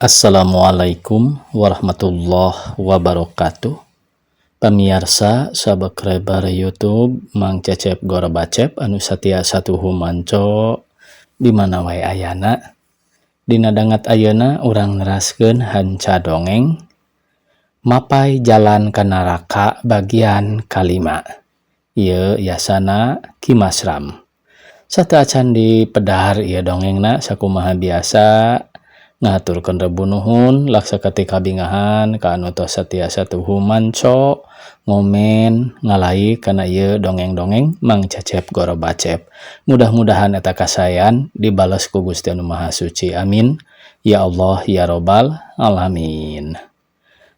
Assalamualaikum warahmatullahi wabarakatuh. Pamiarsa subscriber YouTube Mang Cecep Gorbacep anu satia satuhu manco di mana wae ayana. Dina dangat ayeuna urang neraskeun hanca dongeng Mapay Jalan ka Neraka bagian kalima. Ieu yasana Ki Masram. Sateuacan dipedar ieu dongengna, sakumaha biasa ngahaturkeun rebu nuhun laksa katika kabingahan ka anu tos satia satuhu manco, ngomen, ngalike kana ieu dongeng-dongeng Mang Cecep Gorobacep. Mudah-mudahan eta kasaean dibales ku Gusti Anu Maha Suci. Amin ya Allah ya Robbal alamin.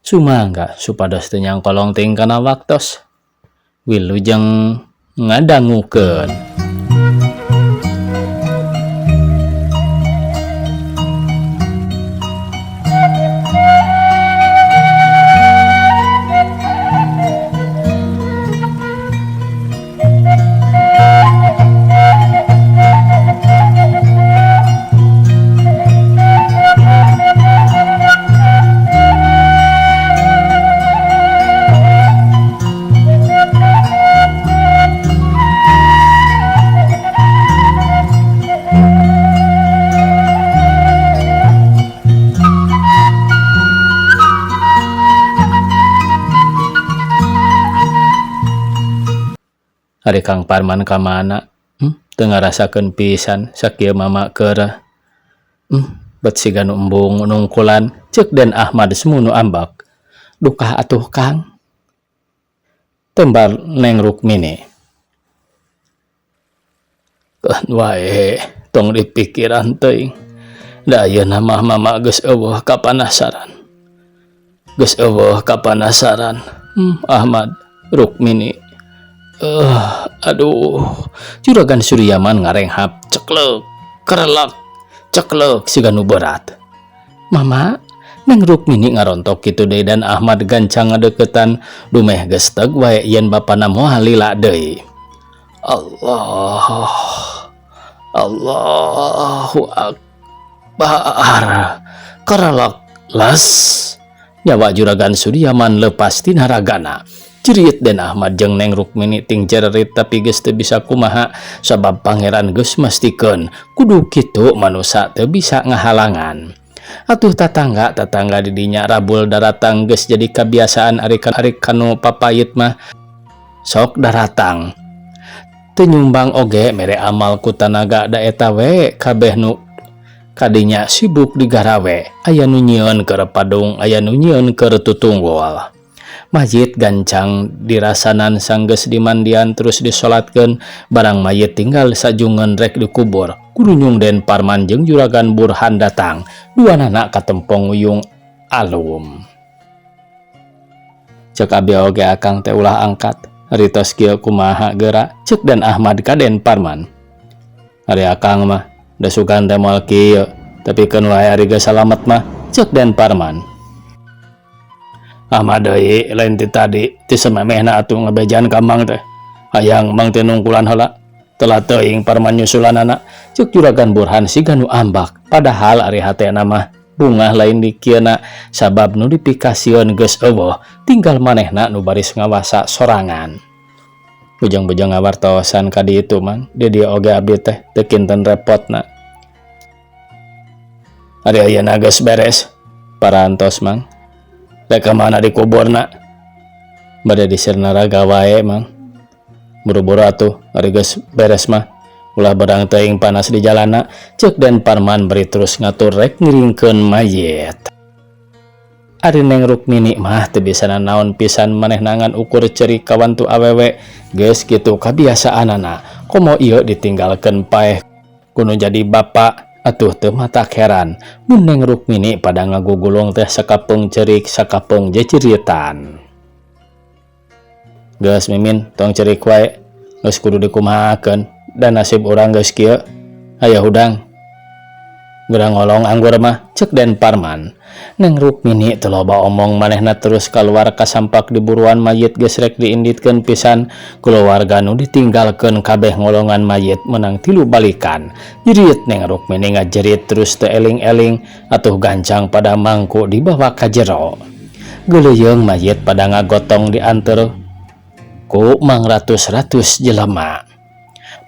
Sumangga supados teu nyangkolong ting kana waktos. Wilujeng ngadangukeun. Ari Kang Parman ka mana? Teu ngarasakeun pisan sakieu mama keur. Bet siga nu embung nungkulan, ceuk Den Ahmad semunu ambek. Dukah atuh, Kang? Tembar Neng Rukmini. Keun wae, tong dipikiran teuing. Da ayeuna mah mama geus eueuh kapanasaran. Geus eueuh kapanasaran. Ahmad, Rukmini. Aduh, Juragan Suryaman ngarenghap ceklek, kerelek, ceklek siga nu berat. Mama, Neng Rukmini ngarontok kitu deui dan Ahmad gancang ngadeukeutan, dumeh geus teg wae yen bapana moal lila deui. Allah, Allahu Akbar, kerelek las. Nyawa Juragan Suryaman lepas tina ragana. Jerit Den Ahmad jeung Neng Rukmini ting jerit, tapi geus teu bisa kumaha sabab Pangeran geus mastikeun kudu kitu, manusa teu bisa ngahalangan. Atuh tatangga tatangga di dinya rabul daratang, geus jadi kebiasaan ari ari kanu papayit mah sok daratang. Teu nyumbang oge mere amal ku tanaga, da eta we kabeh nu kadinya sibuk digarawe, aya nu nyieun keur padung, aya nu nyieun keur tutunggul. Mayit gancang dirasanan, sanggeus dimandian terus disolatkeun. Barang mayit tinggal sajungeun rek dikubur, kurunyung Den Parman jeung Juragan Burhan datang, duanana katempong uyung alum. Cek abi oge akang teh ulah angkat, ari tos kieu kumaha geura, cek Den Ahmad ka Den Parman. Ari akang mah da sugan teh moal kieu, tapi keun wae ari geus salamet mah, cek Den Parman. Ahmad deui, lain ti tadi, ti samemehna atuh ngabejaan ka Mang teh. Hayang Mang teh nungkulan heula, telat teuing Parman nyusulanana, cek Juragan Burhan siga nu ambak, padahal ari hatena mah bungah lain dikieuna sabab nu dipikasieun geus eueuh, tinggal manehna nu baris ngawasa sorangan. Bujang-bujang ngawartosan ka ditu, Mang, di dieu oge abdi teh teu kinten repotna. Ari ayeuna geus beres parantos, Mang. Rek ka mana dikuburna? Bade di Sirnaraga wae, Mang. Buru-buru atuh, ari geus beres mah, ulah barang teuing panas di jalana, cek Den Parman bari terus ngatur rek ngiringkeun mayit. Ari Neng Rukmini mah teu bisa nanaon pisan, manehna ngan ukur cerik kawantu awewe, geus kitu kabiasaanana. Komo ieu ditinggalkeun paeh kudu jadi bapa, atuh teu matak heran mun Neng Rukmini pada ngagugulung teh sakapeung cerik sakapeung jeciritan. Geus, Mimin, tong cerik wae, geus kudu dikumahakeun dan nasib urang geus kieu. Aya hudang. Geura ngolong anggur mah, cek Den Parman. Neng Rukmini teu loba omong, manehna terus kaluar kasampak diburuan. Mayit geus rek diinditkeun pisan, kulawarga nu ditinggalkeun kabeh ngolongan mayit menang tilu balikan. Jerit Neng Rukmini ngajerit terus teu eling-eling, atuh gancang pada mangku dibawa ka jero. Geuleuyeung mayit pada ngagotong dianteur ku mangratus-ratus jelema.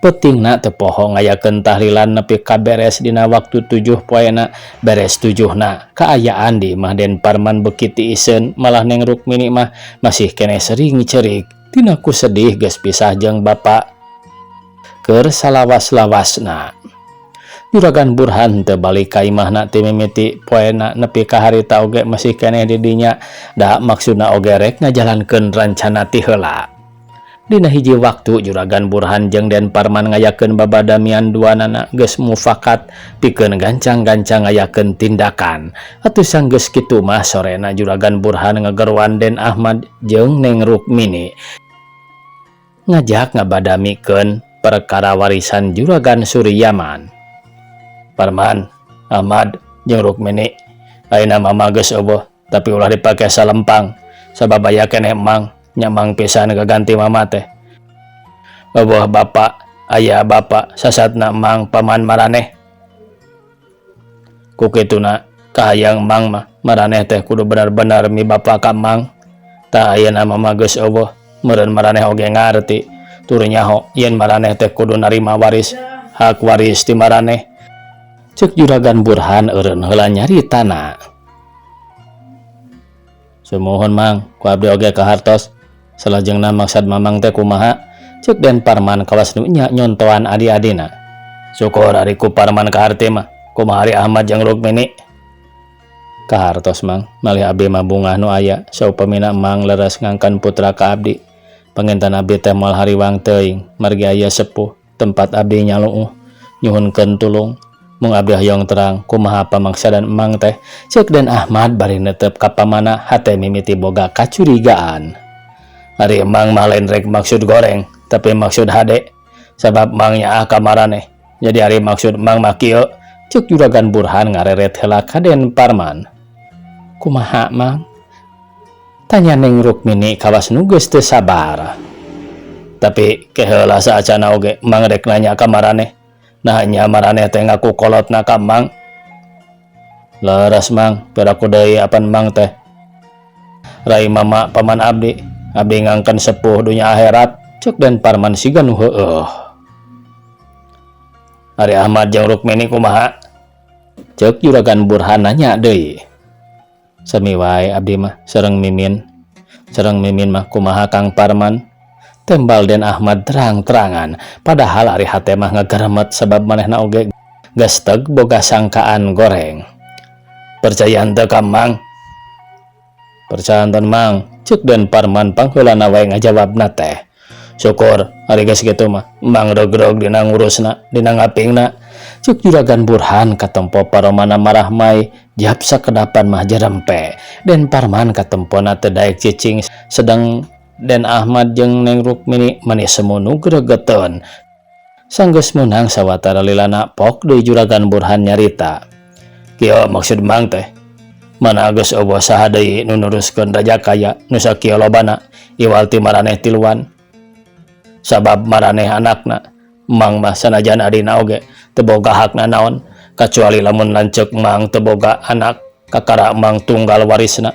Peutingna teu poho ngayakeun tahlilan nepi ka beres dina waktu 7 poena. Beres tujuhna, kaayaan di imah Den Parman beuki tiiseun, malah Neng Rukmini mah masih keneh sering cerik tina ku sedih geus pisah jeung bapa keur salawas-lawasna. Juragan Burhan teu balik ka imahna ti mimiti poena nepi ka harita oge masih keneh di dinya, da maksudna oge rek ngajalankeun rancana ti heula. Dina hiji waktu Juragan Burhan jeung Den Parman ngayakeun babadamian, duanana geus mufakat pikeun gancang-gancang ngayakeun tindakan. Atuh sanggeus kitu mah sorena Juragan Burhan ngageroan Den Ahmad jeung Neng Rukmini, ngajak ngabadamikeun perkara warisan Juragan Suryaman. Parman, Ahmad jeung Rukmini, ayeuna mama geus euweuh, tapi ulah dipake salempang, sabab aya keneh emang nyamang pisan kaganti mama teh. Euweuh bapa, aya bapa sasatna mang paman maraneh. Ku kituna kahayang mang mah maraneh teh kudu benar-benar mi bapa ka mang. Tah, ayeuna mama geus euweuh, meureun maraneh oge ngarti tur nyaho yen maraneh teh kudu narima waris, hak waris ti maraneh, cek Juragan Burhan eureun heula nyaritana. Sumuhun, Mang, ku abdi oge kahartos. Salajengna maksad Mamang teh kumaha? Cek Den Parman kawas nu nya nyontoan adi-adina. Syukur ari ku Parman kaharti mah. Kumaha ari Ahmad jeung Rukmini? Kahartos, Mang. Malih abdi mah bungah nu aya saupamina Mang leres ngangkan putra ka abdi. Panginten abdi teh moal hariwang teuing margi aya sepuh tempat abdi nyaluuh nyuhunkeun tulung. Mung abdi hoyong terang kumaha pamaksadan Emang teh, cek Den Ahmad bari netep ka pamana, hate mimiti boga kacurigaan. Ari Emang mah lain rek maksud goreng, tapi maksud hade, sabab Mang nyaah ka maraneh. Jadi ari maksud Mang mah kieu, cek Juragan Burhan ngareret heula ka Den Parman. Kumaha, Mang? Tanya Neng Rukmini kawas nu geus teu sabar. Tapi ke heula saacana oge Mang rek nanya ka maraneh. Nah, nya maraneh teh ngaku kolotna ka Mang. Leres, Mang, piraku deui apan Mang teh rai mama paman abdi, abdi ngangken sepuh dunya akhirat, cek Den Parman siga nu heueuh. Ari Ahmad jeung Rukmini kumaha? Cek Juragan Burhan nanya deui. Sami wae abdi mah sareng Mimin. Sareng Mimin mah kumaha, Kang Parman? Tembal Den Ahmad terang-terangan, padahal ari hate mah ngageremet sebab manehna oge geus teg boga sangkaan goreng. Percaya henteu ka Mang? Percaya Mang, cek Den Parman pangheulana wae ngajawabna teh. Syukur ari geus kitu mah, Mang regreg dina ngurusna, dina ngapingna, cek Juragan Burhan. Katempo paromana marahmai jap sakedapan mah jerempe. Den Parman katempona teu daek cicing, sedang Den Ahmad jeung Neng Rukmini mani semu nu gregeteun. Sanggeus meunang sawatara lilana, pok deui Juragan Burhan nyarita. Kieu maksud Mang teh, mana geus euweuh saha deui nu neruskeun raja kaya nu sakieu lobana iwal ti maraneh tiluan, sabab maraneh anakna. Mang mah sanajan adina oge teu boga hakna naon, kecuali lamun lanceuk Mang teu boga anak, kakara Mang tunggal warisna.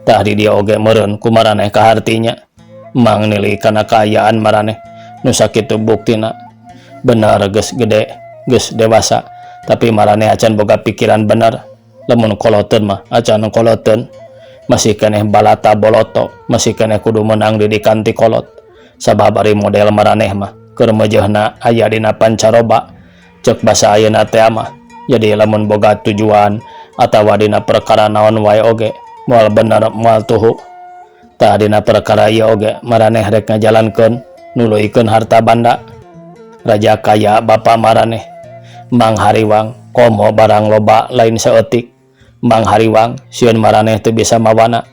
Tah, di dieu oge meureun ku maraneh kahartinya Mang nili kana kaayaan maraneh nu sakitu buktina. Bener geus gede, geus dewasa, tapi maraneh acan boga pikiran bener. Lamun koloteun mah acan koloteun, masih keneh balata boloto, masih keneh kudu menang didikan ti kolot, sabab ari model maraneh mah keur meujeuhna aya dina pancaroba, cek basa ayeuna teh mah. Jadi lamun boga tujuan atawa dina perkara naon wae oge moal bener, moal tuhu. Tah, dina perkara ieu oge maraneh rek ngajalankeun nuluykeun harta banda raja kaya bapa maraneh. Mang hariwang komo barang loba lain saeutik. Mang hariwang sieun maraneh teu bisa mawana,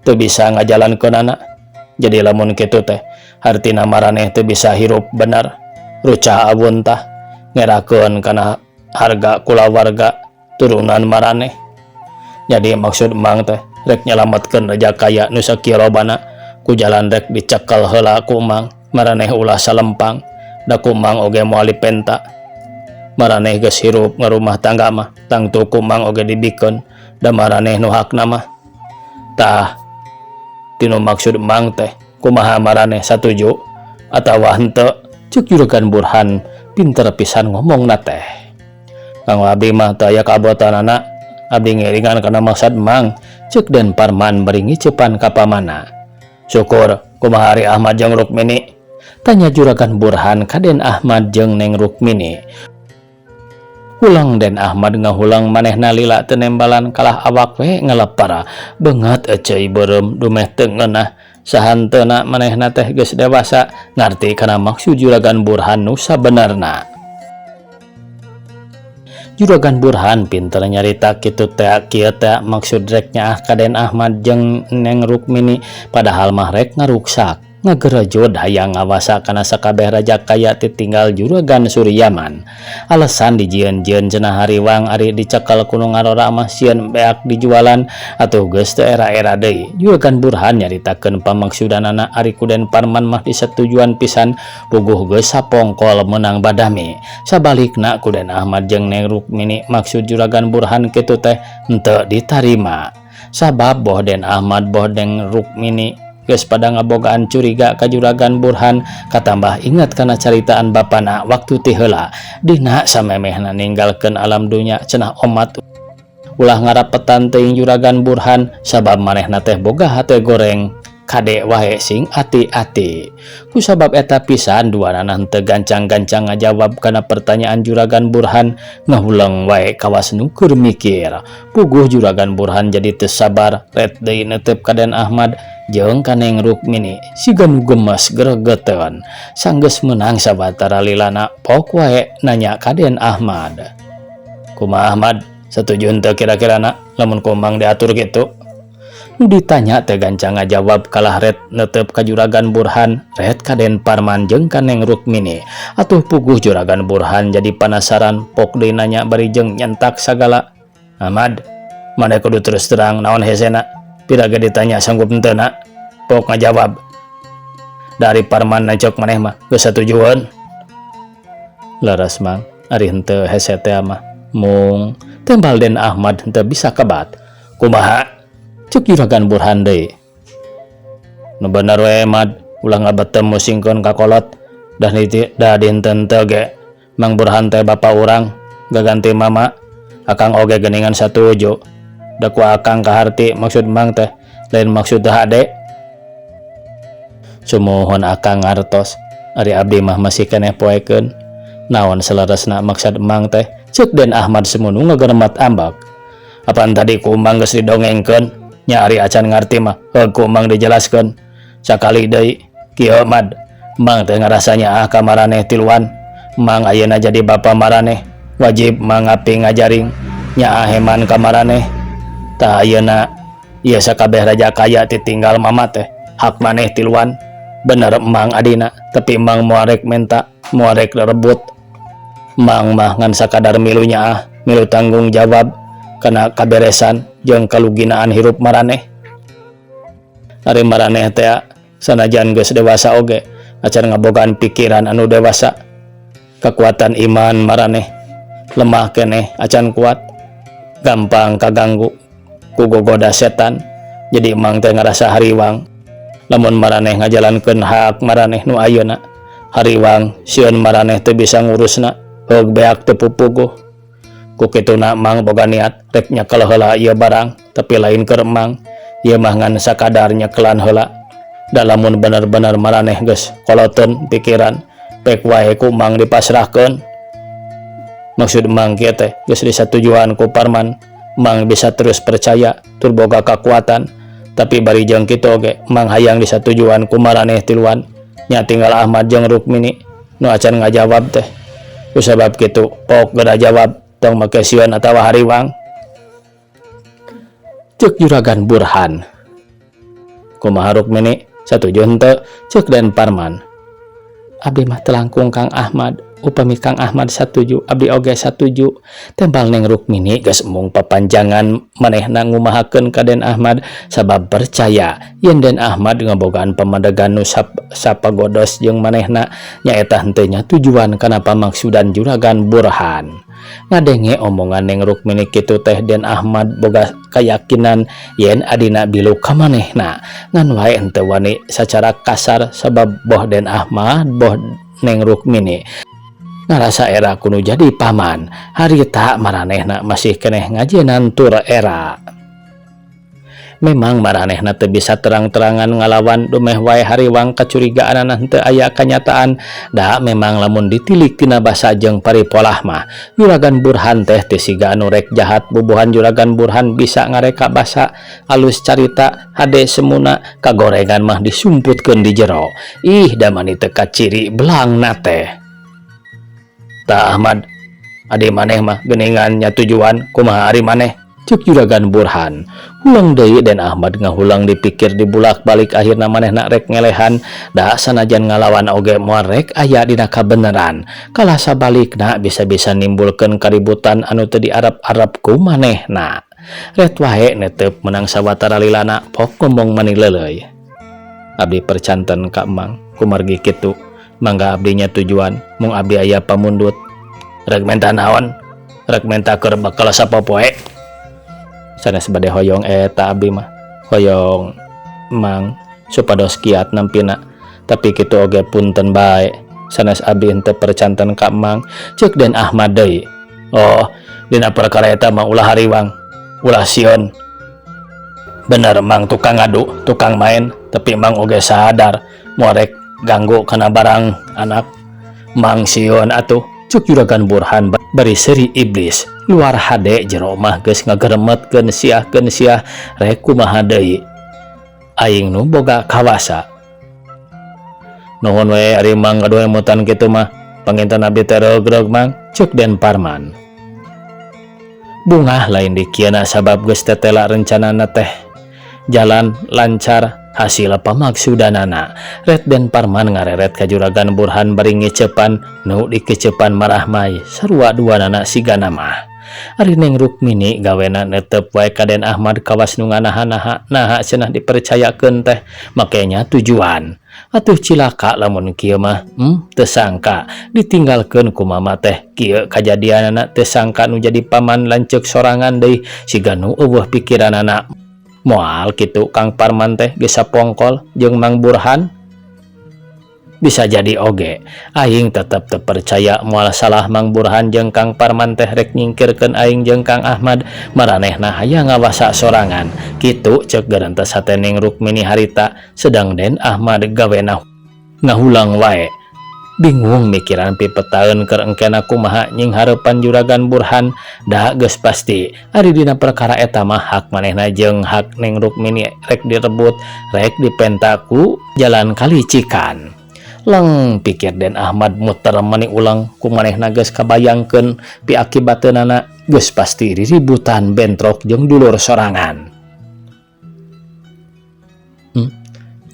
teu bisa ngajalankeunana. Jadi lamun kitu teh hartina maraneh teu bisa hirup bener, rucah awun. Tah, ngerakeun kana harga kulawarga. Turunan maraneh. Jadi maksud Mang teh rek nyalametkeun raja kaya nu sakieu lobana ku jalan rek dicekel heula ku Mang maraneh ulah salempang da ku Mang oge moal dipenta. Maraneh geus hirup ngarumah tangga mah tangtu ku Mang oge dibikeun da maraneh nu hakna mah. Tah tinu maksud Mang teh kumaha maraneh satuju atawa henteu? Cek Juragan Burhan pinter pisan ngomongna teh. Kanggo abdi mah teu aya kabotanana, abdi ngiringan kana maksud Mang, cek Den Parman bari ngicepan ka pamanna. Syukur. Kumaha ari Ahmad jeung Rukmini? Tanya Juragan Burhan ka Den Ahmad jeung Neng Rukmini. Hulang Den Ahmad ngahulang manehna lila teu nembalan kalah awak we ngalepar beungeut eceuy beureum dumeh teu ngeunah. Sahanteuna manehna teh geus dewasa ngarti kana maksud Juragan Burhan nu sabenerna. Juragan Burhan pinter nyarita kitu teh kieu teh maksud rek nyaah ka Den Ahmad jeung Neng Rukmini, padahal mah rek ngaruksak ngagerejod hayang ngawasa kana sakabeh raja kaya titinggal Juragan Suryaman. Alasan dijieun-jieun cenah hariwang ari dicekel ku nu ngarora mah sieun beak dijualan. Atuh geus teu era-era deui Juragan Burhan nyaritakeun pamaksudanana, ari ku Den Parman mah disetujuan pisan, puguh geus sapongkol meunang badami. Sabalikna ku Den Ahmad jeung Neng Rukmini maksud Juragan Burhan kitu teh henteu ditarima, sabab boh Den Ahmad boh Neng Rukmini geus pada ngabogaan curiga ka Juragan Burhan, katambah ingat kana caritaan bapana waktu ti heula. Dina samemehna ninggalkeun alam dunya cenah omat ulah ngarapetan teuing Juragan Burhan sabab manehna teh boga hate goreng, kade wae sing ati-ati. Kusabab eta pisan duanana henteu gancang-gancang ngajawab kana pertanyaan Juragan Burhan, ngahuleng wae kawas nu keur mikir. Puguh Juragan Burhan jadi teu sabar ret deui neuteup ka Den Ahmad jeung ka Neng Rukmini siga nu gemes gregeteun. Sanggeus meunang sabatara lilana pok wae nanya ka Den Ahmad, "Kumaha Ahmad, satuju henteu kira-kirana lamun ku Mang diatur kitu?" Nu ditanya teh gancang ngajawab kalah ret neuteup ka Juragan Burhan ret ka Den Parman jeung ka Neng Rukmini. Atuh puguh Juragan Burhan jadi panasaran pok deui nanya bari jeung nyentak sagala, "Ahmad, maneh kudu terus terang naon hesena. Pira ge ditanya sanggup henteu na? Pok ngajawab." Dari Parman cek maneh mah geus satujueun. "Leres Mang, ari henteu hese teh mah mung," tembal Den Ahmad henteu bisa kebat. "Kumaha?" cek Juragan Burhan deui. "Nu bener we Mad, ulah ngabetem musingkeun ka kolot. Dah dah dinten teu ge Mang Burhan teh bapa urang gaganti mama. Akang oge geuningan satuju. Da ku akang kaharti maksud Mang teh lain maksud teu hade." "Sumuhun akang ngartos, ari abdi mah masih keneh poekeun naon saleresna maksud Mang teh," cek Den Ahmad semunu ngageremat ambak. "Apan tadi ku Mang geus didongengkeun nya, ari acan ngarti mah heug ku Mang dijelaskeun sakali deui. Kieu Mad, Mang teh ngarasa nyaah ka maraneh tiluan. Mang ayeuna jadi bapa maraneh, wajib Mang ngaping ngajaring nyaah heman ka maraneh. Tah ayeuna ieu sakabeh raja kaya titinggal mama teh hak maneh tiluan. Bener Mang adina, tapi Mang moal rek menta, moal rek rebut. Mang mah ngan sakadar milu nyaah, milu tanggung jawab kana kaberesan jeung kaluginaan hirup maraneh. Ari maraneh teh sanajan geus dewasa oge acan ngabogaan pikiran anu dewasa. Kekuatan iman maraneh lemah keneh, acan kuat, gampang kaganggu ku gogoda setan. Jadi Mang teh ngarasa hariwang lamun maraneh ngajalankeun hak maraneh nu ayeuna. Hariwang sieun maraneh teu bisa ngurusna, heug beak teu pupuguh. Ku kituna Mang boga niat rek nyekel heula ieu barang, tapi lain keur Mang ieu mah, ngan sakadar nyekelan heula. Da lamun bener-bener maraneh geus koloteun pikiran, pek wae ku Mang dipasrahkeun. Maksud Mang kieu teh geus disatujuan ku Parman, Mang bisa terus percaya tur boga kakuatan. Tapi bari jeung kitu oge Mang hayang disatujuan ku maraneh tiluan nya, tinggal Ahmad jeung Rukmini nu acan ngajawab teh. Kusabab kitu pok geura jawab, tong make sieun atawa hariwang," cek Juragan Burhan. "Kumaha Rukmini, satuju henteu?" cek Den Parman. "Abdi mah telangkung, Kang Ahmad." Upami Kang Ahmad satuju abdi oge satuju. Tembal Neng Rukmini geus embung papanjangan manehna ngumahakeun ka Den Ahmad sabab percaya yen Den Ahmad ngabogaan pamadegan nu sapagodos jeung manehna nyaeta henteu nya tujuan kana pamaksudan Juragan Burhan. Ngadenge omongan Neng Rukmini kitu teh Den Ahmad boga kayakinan yen adina bilu ka manehna ngan wae henteu wani sacara kasar sabab boh Den Ahmad boh Neng Rukmini ngarasa era kuno jadi paman harita maranehna masih keneh ngajenan tur era. Memang maranehna teu bisa terang-terangan ngalawan dumeh wae hariwang kacurigaanana henteu aya kanyataan da memang lamun ditilik tina basa jeung paripolah mah Juragan Burhan teh teu siga anu rek jahat. Bubuhan Juragan Burhan bisa ngareka basa alus carita hade semuna kagorengan mah disumputkeun di jero. Ih, da mani teu kaciri belangna teh. Tah Ahmad, adi maneh mah geuningan nya tujuan kumaha ari maneh? Cek Juragan Burhan. Hulang deui Den Ahmad ngahulang dipikir dibulak-balik akhirna manehna rek ngelehan da sanajan ngalawan oge moal rek aya dina kabeneran kalah sabalikna bisa-bisa nimbulkeun kaributan anu teu diarep-arep ku manehna. Ret wae netep menang sawatara lilana pok ngomong mani leuleuy. Abdi percanten ka Emang kumargi kitu mangga abdi nya tujuan mung abdi aya pamundut. Rek menta naon? Rek menta keur bekal sapopoe? Sanes bade hoyong eta abdi mah hoyong Mang supados kiat nampina tapi kitu oge punten bae sanes abdi henteu percanten ka Mang. Cek Den Ahmad deui. Oh, dina perkara eta mah ulah hariwang ulah sieun. Bener Mang tukang ngadu tukang main tapi Mang oge sadar moal rek ganggu kana barang anak Mang sieun atuh. Cek Juragan Burhan bari seuri iblis luar hade jero mah geus ngageremetkeun siahkeun siah rek kumaha deui aing nu boga kawasa. Nuhun we ari Mang gaduh emutan kitu mah panginten abdi teh reug-reug Mang. Cek Den Parman. Bungah lain dikieuna sabab geus tetela rencanana teh jalan lancar hasil pamaksudanana. Ret Den Parman ngareret ka Juragan Burhan bari ngecepan nu dikecepan marahmai sarua duanana sigana mah. Ari Neng Rukmini gawena netep wae ka Den Ahmad kawas nu nganaha-naha naha cenah dipercayakeun teh makanya tujuan atuh cilaka lamun kieu mah teu sangka ditinggalkeun ku mama teh kieu kajadianana teu sangka nu jadi paman lanceuk sorangan deui siga nu eueuh pikiranana moal kitu Kang Parman teh geus sapongkol jeung Mang Burhan. Bisa jadi oge aing tetep teu percaya moal salah Mang Burhan jeung Kang Parman teh rek nyingkirkeun aing jeung Kang Ahmad maranehna hayang ngawasa sorangan kitu. Cek gerentes hate Neng Rukmini harita sedang Den Ahmad gawena ngahulang wae bingung mikiran pipetaeun keur engkena kumaha nying hareupan Juragan Burhan da geus pasti ari dina perkara eta mah hak manehna jeung hak Neng Rukmini rek direbut rek dipenta ku jalan kalicikan. Leng pikir Den Ahmad muter mani ulang ku manehna geus kabayangkeun piakibateunana geus pasti riributan bentrok jeung dulur sorangan.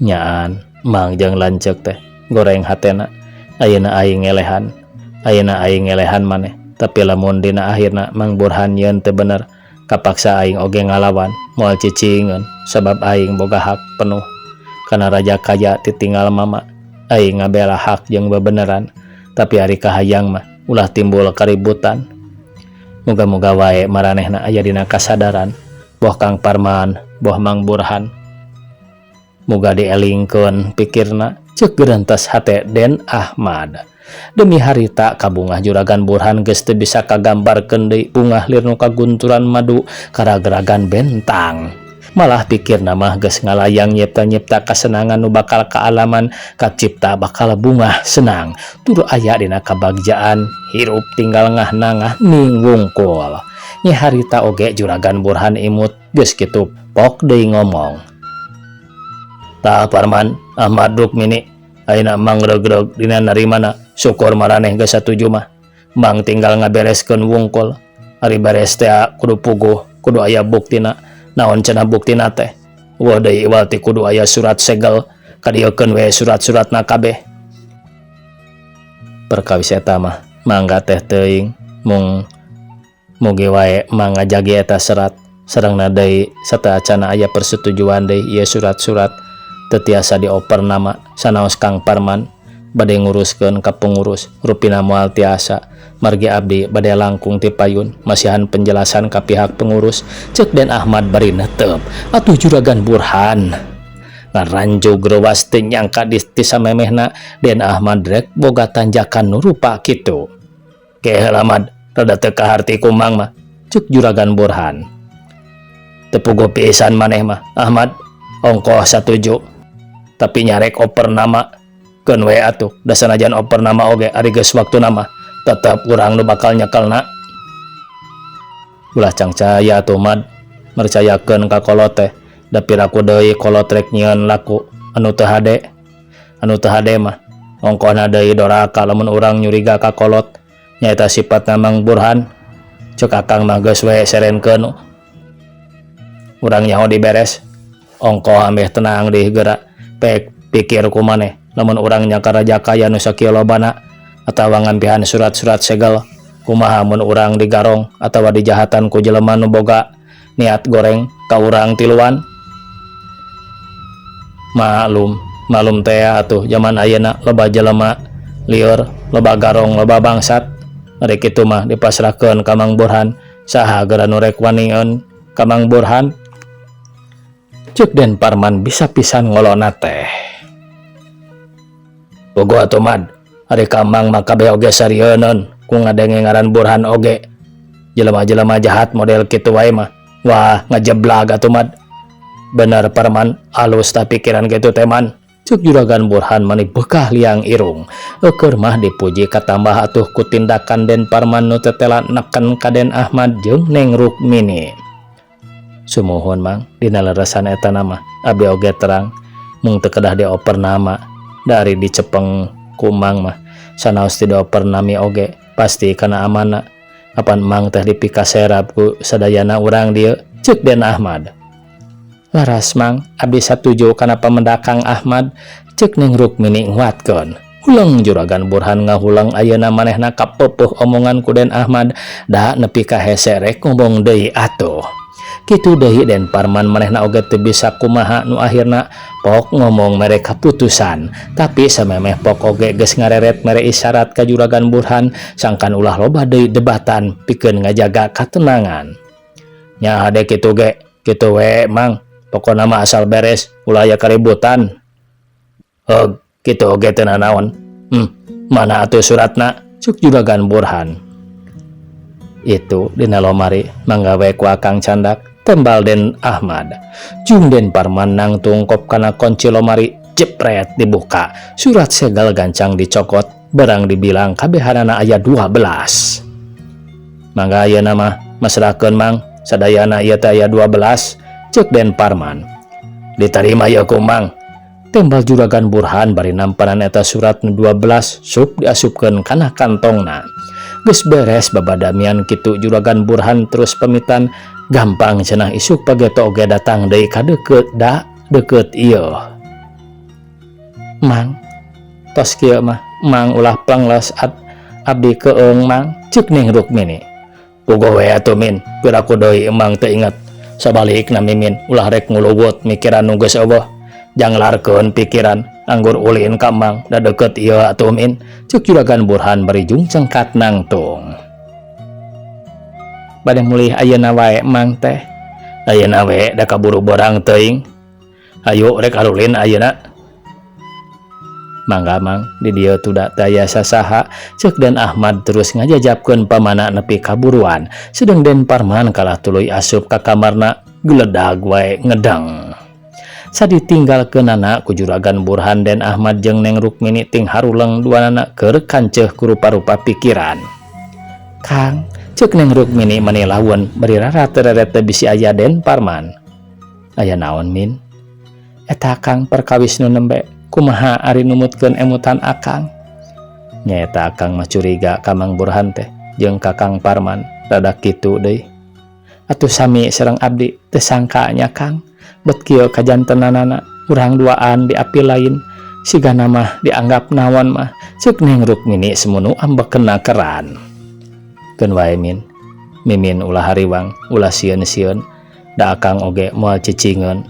Nyaan Mang jeung lanceuk teh goreng hatena ayeuna aing ngelehan ayeuna aing ngelehan maneh tapi lamun dina akhirna Mang Burhan yeun teu bener kapaksa aing oge ngalawan moal cicingeun sabab aing boga hak penuh kana raja kaya titinggal mama aing ngabela hak jeung bebeneran tapi ari kahayang mah ulah timbul kaributan. Muga-muga wae maranehna aya dina kasadaran boh Kang Parman boh Mang Burhan muga dielingkeun pikirna. Cek gerentas hate Den Ahmad. Demi harita kabungah Juragan Burhan geus teu bisa kagambarkeun deui bungah lir nu kagunturan madu karageragan bentang malah pikirna mah geus ngalayang nyipta-nyipta kasenangan nu bakal kaalaman kacipta bakal bungah senang tur aya dina kabagjaan hirup tinggal ngah-nangah ning wungkul. Nya harita oge Juragan Burhan imut geus kitu pok deui ngomong. Tah Parman Ahmad Rukmini ayeuna Mang reug-reug dina narimana syukur maraneh geus satuju mah Mang tinggal ngabereskeun wungkul ari beres teh kudu puguh kudu aya buktina. Naon cenah buktina teh? Wah deui iwal ti kudu aya surat segel kadieukeun we surat-suratna kabeh. Perkawis eta mah mangga teh teuing mung mugi wae mang ngajagi eta serat sarengna deui sateuacanna aya persetujuan deui ieu surat-surat teu tiasa dioper nama sanaos Kang Parman bade nguruskeun ka pengurus rupina moal tiasa margi abdi bade langkung ti payun masihan penjelasan ka pihak pengurus ceuk Den Ahmad bari netep atuh Juragan Burhan ngaranjug reuwas teu nyangka di ti samemehna Den Ahmad rek boga tanjakan nu rupa kitu. Ke heula Mad, rada teu kaharti ku Mang mah, cuk Juragan Burhan. Teu puguh pisan maneh mah, Ahmad, ongkoh satuju. Tapi nyarek oper nama, keun we atuh, da sanajan oper nama oge ari geus waktuna mah, tetep urang nu bakal nyekelna. Ulah cangcaya atuh Mad, mercayakeun ka kolot teh. Da piraku deui kolot rek nyieun laku anu teu hade. Anu teu hade mah ongkohna deui doraka lamun urang nyuriga ka kolot nyaeta sipatna Mang Burhan. Ceuk akang mah geus we serenkeun urang nyaho diberes. Ongkoh ambeh tenang deui geura. Pek pikir ku maneh lamun urang nyangka raja kaya nu sakieu lobana atawa ngampihan surat-surat segel kumaha mun urang digarong atawa dijahatan ku jelema nu boga niat goreng ka urang tiluan. Maklum, maklum teh atuh jaman ayeuna loba jelema lieur, loba garong, loba bangsat. Ari kitu mah dipasrahkeun ka Mang Burhan, saha geura nu rek wanieun ka Mang Burhan? Ceuk Den Parman bisa pisan ngolona teh. Bogo atuh Mad, ari ka Mang mah kabeh oge sarieuneun ku ngadenge ngaran Burhan oge. Jelema-jelema jahat model kitu wae mah, wah ngajeblag atuh Mad. Bener Parman, alus tah pikiran kitu teh Man. Ceuk Juragan Burhan mani bekah liang irung. Eueur mah dipuji katambah atuh ku tindakan Den Parman nu tetela neken ka Den Ahmad jeung Neng Rukmini. Sumuhun Mang, dina leresan eta nama abdi oge terang mung teu kedah dioper nama dari dicepeng ku Mang mah sanaos teu dioper nami oge pasti kana amana. Apan Mang teh dipikaserap ku sadayana urang dieu, ceuk Den Ahmad. Laras Mang, abdi satuju kana pamendak Kang Ahmad, ceuk Neng Rukmini nguatkeun. Huleng Juragan Burhan ngahuleng ayeuna manehna kapeupuh omongan ku Den Ahmad da nepi ka hese rek ngomong deui atuh. Kitu deui Den Parman manehna oge teu bisa kumaha nu akhirna pok ngomong mere kaputusan. Tapi samemeh pok oge geus ngareret mere isyarat ka Juragan Burhan sangkan ulah loba deui debatan pikeun ngajaga katenangan. Nya hade kitu ge, kitu we Mang. Pokona mah asal beres, ulah aya kaributan. Heug, kitu oge teu nanaon. Mana atuh suratna? Cuk Juragan Burhan. Itu dina lomari, mangga we ku Akang candak, tembal Den Ahmad. Jung Den Parman nangtung kop kana kunci lomari, jepret dibuka. Surat segel gancang dicokot, barang dibilang kabehanana aya 12. Mangga ayeuna mah masrahkeun Mang, sadayana ieu teh aya 12. Ceuk Den Parman. Diterima ya ku Mang. Tembal Juragan Burhan bari nampanan eta surat nu 12 sup diasupkeun kana kantongna. Geus beres babadamian kitu Juragan Burhan terus pamitan gampang cenah isuk pageto oge datang deui ka deukeut da deukeut ieu. Mang, tos kieu mah Mang ulah plengles abdi keung Mang, ceuk Neng Rukmini. Puguh we atuh Min, piraku deui Emang teu inget. Sabalikna Mimin ulah rek nguluwut mikiran nu geus eueuh. Janglarkeun pikiran anggur ulin ka Mang da deukeut ieu atuh Min, ceuk Juragan Burhan bari jung cengkat nangtung. Bade mulih ayeuna wae Mang teh. Ayeuna we da kaburu borang teuing. Hayu rek arulin ayeuna. Mangga Mang, di dieu tuda teu aya sasaha, ceuk Den Ahmad terus ngajajapkeun pamana nepi kaburuan. Sedeng Den Parman kalah tuluy asup ka kamarna geledag wae ngedeng. Saditinggalkeunana ku Juragan Burhan Den Ahmad jeung Neng Rukmini ting haruleng duanana keur kanceuh ku rupa-rupa pikiran. Kang, ceuk Neng Rukmini mani lawan bari rara-tereret teh bisi aya Den Parman. Aya naon Min? Eta Kang perkawis nu nembe kumaha ari numutkeun emutan Akang? Nyaeta Akang mah curiga ka Mang Burhan teh jeung ka Kang Parman rada kitu deui. Atuh sami sareng abdi teu sangka nya Kang, bet kieu kajantenanana urang duaan di api lain Sigana mah dianggap naon mah ceuk Neng Rukmini semunu ambekna keran. Keun wae Min. Mimin ulah hariwang, ulah sieun-sieun, da akang oge moal cicingeun.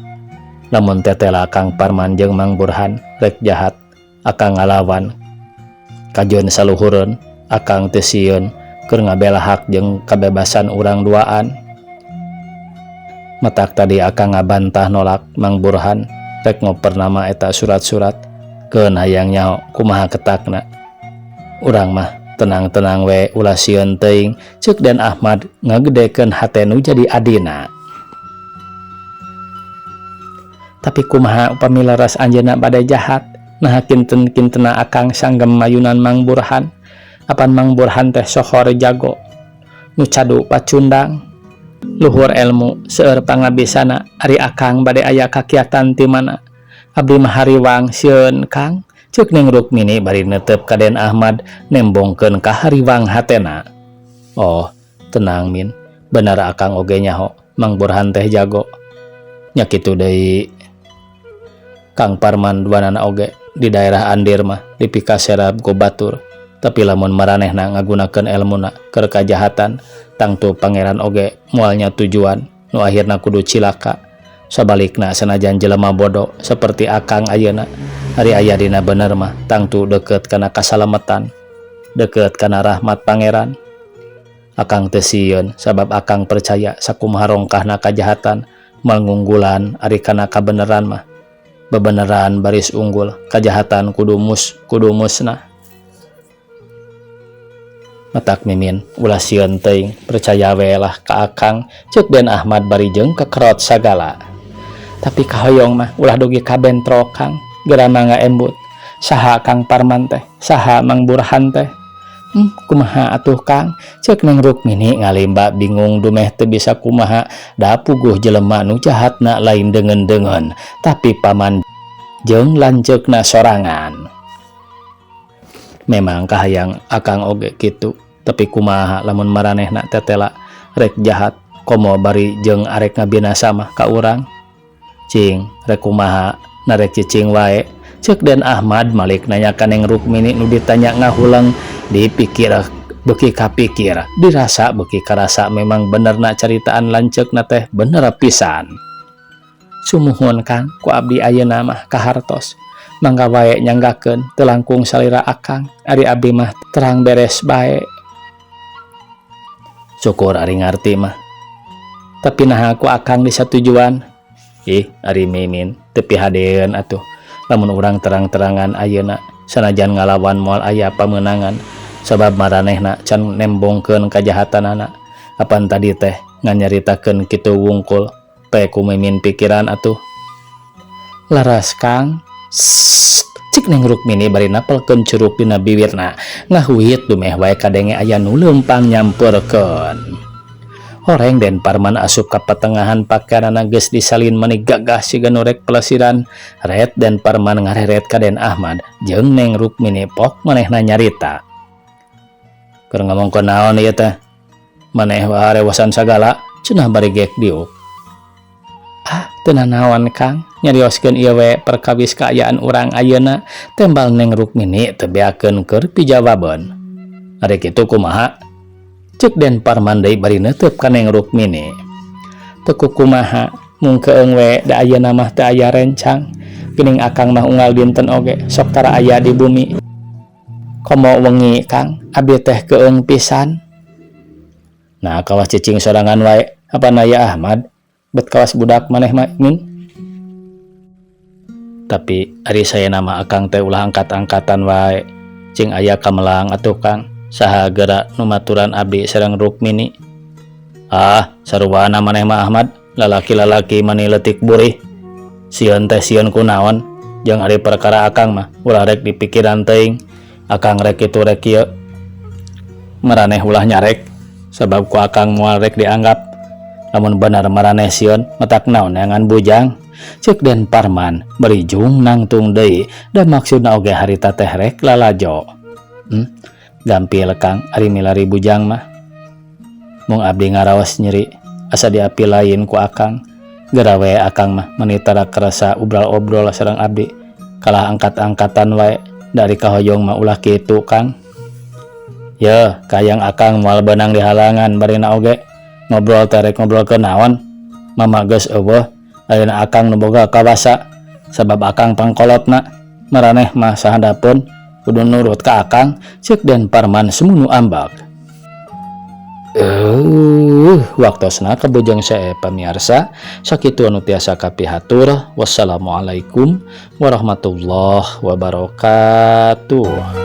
Lamun tetela Kang Parman jeung Mang Burhan rek jahat, akang ngalawan. Kajeun saluhureun, akang teu sieun keur ngabela hak jeung kabebasan urang duaan. Matak tadi akang ngabantah nolak Mang Burhan rek ngoper nama eta surat-surat. Keun hayang nyaho kumaha ketakna. Urang mah tenang-tenang we ulah sieun teuing ceuk Den Ahmad ngagedekeun hate nu jadi adina. Tapi kumaha upami leres anjeunna bade jahat, naha kinten-kintena akang sanggem mayunan Mang Burhan. Apan Mang Burhan teh sohor jago, nu cadu pacundang, luhur elmu seueur pangabisana ari akang bade aya kakiatan ti mana. Abdi mah hariwang sieun Kang. Ceuk Neng Rukmini bari neuteup ka Den Ahmad nembongkeun ka hariwang hatena. Oh, tenang Min, bener akang oge nyaho Mang Burhan teh jago. Nya kitu deui Kang Parman duanana oge di daerah Andir mah dipikaserap ku batur. Tapi lamun maranehna ngagunakeun elmuna keur kajahatan, tangtu pangeran oge moal nyatujuan nu akhirna kudu cilaka. Sabalikna sanajan jelema bodoh seperti akang ayeuna, ari aya dina bener mah tangtu deukeut kana kasalametan, deukeut kana rahmat pangeran. Akang teu sieun sabab akang percaya sakumaha rongkahna kajahatan moal ngunggulan ari kana kabeneran mah. Bebeneran baris unggul, kajahatan kudu mus kudu musnah. Matak Mimin ulah sieun teuing, percaya we lah ka akang, ceuk Den Ahmad bari jeung kekerot sagala. Tapi kahoyong mah ulah dugi ka bentrok Kang, geura mangga embut. Saha Kang Parman teh, saha Mang Burhan teh? Kumaha atuh Kang? Ceuk Neng Rukmini ngalimba bingung dumeh teu bisa kumaha da puguh jelema nu jahatna lain deungeun-deungeun tapi paman jeung lanceukna sorangan. Memang kahayang akang oge kitu, tapi kumaha lamun maranehna tetela rek jahat komo bari jeung arek ngabinasa mah ka urang. Cing, rek kumaha narek cicing wae. Ceuk Den Ahmad malik nanya ka Neng Rukmini nu ditanya ngahuleng dipikir beuki kapikir dirasa beuki karasa memang benerna caritaan lanceukna teh bener pisan. Sumuhun Kang, ku abdi ayeuna mah kahartos. Mangga wae nyanggakeun teu langkung salira akang, ari abdi mah terang beres bae. Syukur ari ngarti mah. Tapi naha ku akang disatujuan? Ih, ari Mimin teu pihadeun atuh. Lamun urang terang-terangan ayeuna sanajan ngalawan moal aya pamenangan sabab maranehna can nembongkeun kajahatanana. Apan tadi teh ngan nyaritakeun kitu wungkul, pe ku Mimin pikiran atuh. Laras Kang. Sst, cik Neng Rukmini bari napelkeun curuk dina biwirna ngahuit dumeh wae kadenge aya nu leumpang nyamperkeun. Horeng Den Parman asup ka patengahan pakeanana geus disalin mani gagah siga nu rek pelesiran. Ret Den Parman ngareret ka Den Ahmad jeung Neng Rukmini pok manehna nyarita. Keur ngomongkeun naon ieu teh? Maneh warewasan sagala cenah bari gek diuk. Ah, teu nanaon Kang, nyarioskeun ieu we perkawis kaayaan urang ayeuna, tembal Neng Rukmini teu beakeun keur pijawabeun. Ari kitu kumaha? Ceuk Den Parman deui bari neuteub ka Neng Rukmini. Teu kukumaha, mung keung we da ayeuna mah teu aya rencang. Geuning akang mah unggal dinten oge sok tara aya di bumi. Komo wengi Kang, abdi teh keung pisan. Nah, kawas cicing sorangan wae, apan aya Ahmad? Bet kawas budak maneh mah Min. Tapi ari saena mah akang teh ulah angkat-angkatan wae. Cing aya kamelang atuh Kang. Saha geura nu maturan abdi sareng Rukmini. Ah, saruana maneh mah Ahmad, lalaki-lalaki mani leutik burih. Sieun teh sieun kunaon? Jeung ari perkara akang mah ulah rek dipikiran teuing. Akang rek kitu rek kieu. Maraneh ulah nyarek, sabab ku akang moal rek dianggap. Lamun bener maraneh sieun, matak naon neangan bujang? Ceuk Den Parman bari jung nangtung deui da maksudna oge harita teh rek lalajo. Gampil Kang ari milari bujang mah. Mung abdi ngaraos nyeri asa diapi lain ku akang. Geura we akang mah meni tara karasa ubral-obrol sareng abdi. Kalah angkat-angkatan wae dari kahoyong mah ulah kitu, Kang. Ye, kayang akang moal beunang dihalangan barina oge. Ngobrol teh rek ngobrolkeun naon? Mama geus euweuh, ayeuna akang nu boga kawasa sabab akang pangkolotna. Maraneh mah sahandapeun kudu nurut ka akang, ceuk Den Parman sumunu ambak. Waktosna kabujeng sae, pamiarsa. Sakitu anu tiasa kapihatur. Wassalamualaikum warahmatullahi wabarakatuh.